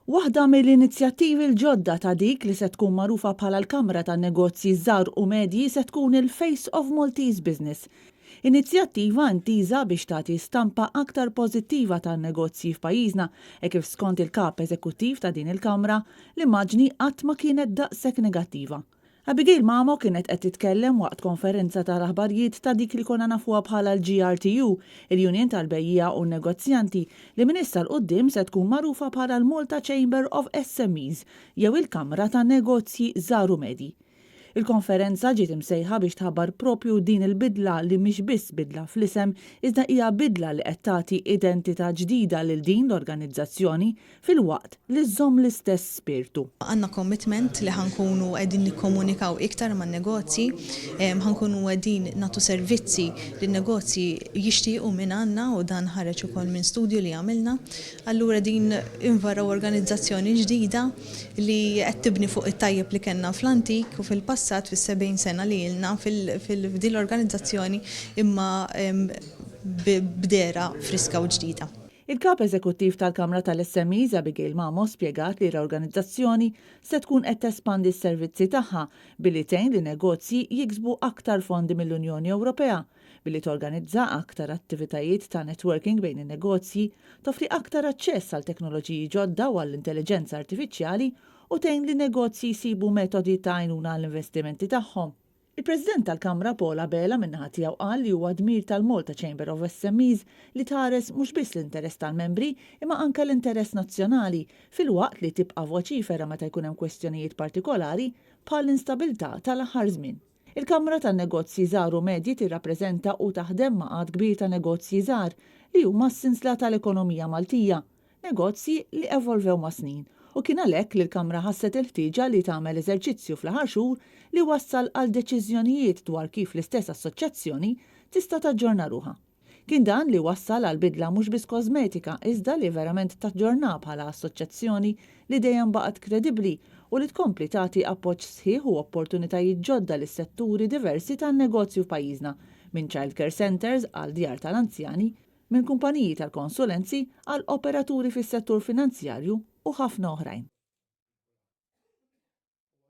Waħda mill-inizjattivi l-ġodda ta' dik li se tkun magħrufa bħala l-Kamra tan-Negozji Żgħar u Medji se tkun il-Face of Maltese Business. Inizjattiva intiża biex tagħti stampa aktar pożittiva tan-negozji f'pajjiżna e kif skont il-kap eżekuttiv ta' din il-Kamra, l-immaġni qatt ma kienet daqshekk negattiva. Abigail Mamo kienet qed titkellem waqt konferenza tal-aħbarijiet ta' dik li konna nafuha bħala l-GRTU, il-Union tal-Bejjiegħa u n-Negozjanti, li minn issa 'l quddiem se tkun magħrufa bħala l-Malta Chamber of SMEs jew il-Kamra tan-Negozji Żgħar u Medji. Il-konferenza ġiet imsejħa biex tħabbar proprju din il-bidla li mhix biss bidla fl-isem iżda hija bidla li qed tagħti identità ġdida lil din l-organizzazzjoni filwaqt li żżomm l-istess spirtu. Għandna commitment li ħa nkunu qegħdin nikkomunikaw iktar man-negozji, ħa nkunu qegħdin nagħtu servizzi li n-negozji jixtiequ minn għandna u dan ħareġ ukoll minn studju li għamilna. Allura din invaraw organizzazzjoni ġdida li qed tibni fuq it-tajjeb li kellna fl-antik u fil-passat fis-70 sena li ilna f'din l-organizzazzjoni imma b'dehra friska u ġdida. Il-Kap Eżekuttiv tal-Kamra tal-SMEs Abigail Mamo spjegat li l-organizzazzjoni se tkun qed tespandi s-servizzi tagħha billi tgħin lin-negozji jiksbu aktar fondi mill-Unjoni Ewropea, billi torganizza aktar attivitajiet ta' networking bejn in-negozji, toffri aktar aċċess għal teknoloġiji ġodda u għall-intelliġenza artifiċjali u tgħin lin-negozji jsibu metodi ta' għajnuna għall-investimenti tagħhom. Il-President tal-Kamra Paul Abela min-naħa tiegħu qal li huwa dmir tal-Malta Chamber of SMEs li tħares mhux biss l-interess tal-membri imma anke l-interess nazzjonali filwaqt li tibqa' voċifera meta jkun hemm kwestjonijiet partikolari bħall-instabilità tal-aħħar żmien. Il-Kamra tan-Negozji Żgħar u Medji tirrappreżenta u taħdem ma' għadd kbir ta' negozji żgħar li huma s-sinsla tal-ekonomija Maltija negozji li evolvew mas-snin u kien għalhekk li l-Kamra ħasset il-ħtieġa li tagħmel eżerċizzju fl-aħħar xhur li wassal għal deċiżjonijiet dwar kif l-istess assoċjazzjoni tista' taġġorna ruħha. Kien dan li wassal għal bidla mhux biss kożmetika iżda li verament taġġorna bħala assoċjazzjoni li dejjem baqgħet kredibbli u li tkompli tagħti appoġġ sħiħ u opportunitajiet ġodda lis-setturi diversi tan-negozju f'pajjiżna, minn childcare centres għal djar tal-anzjani, minn kumpaniji tal-konsulenzi għal operaturi fis-settur finanzjarju u ħafna oħrajn.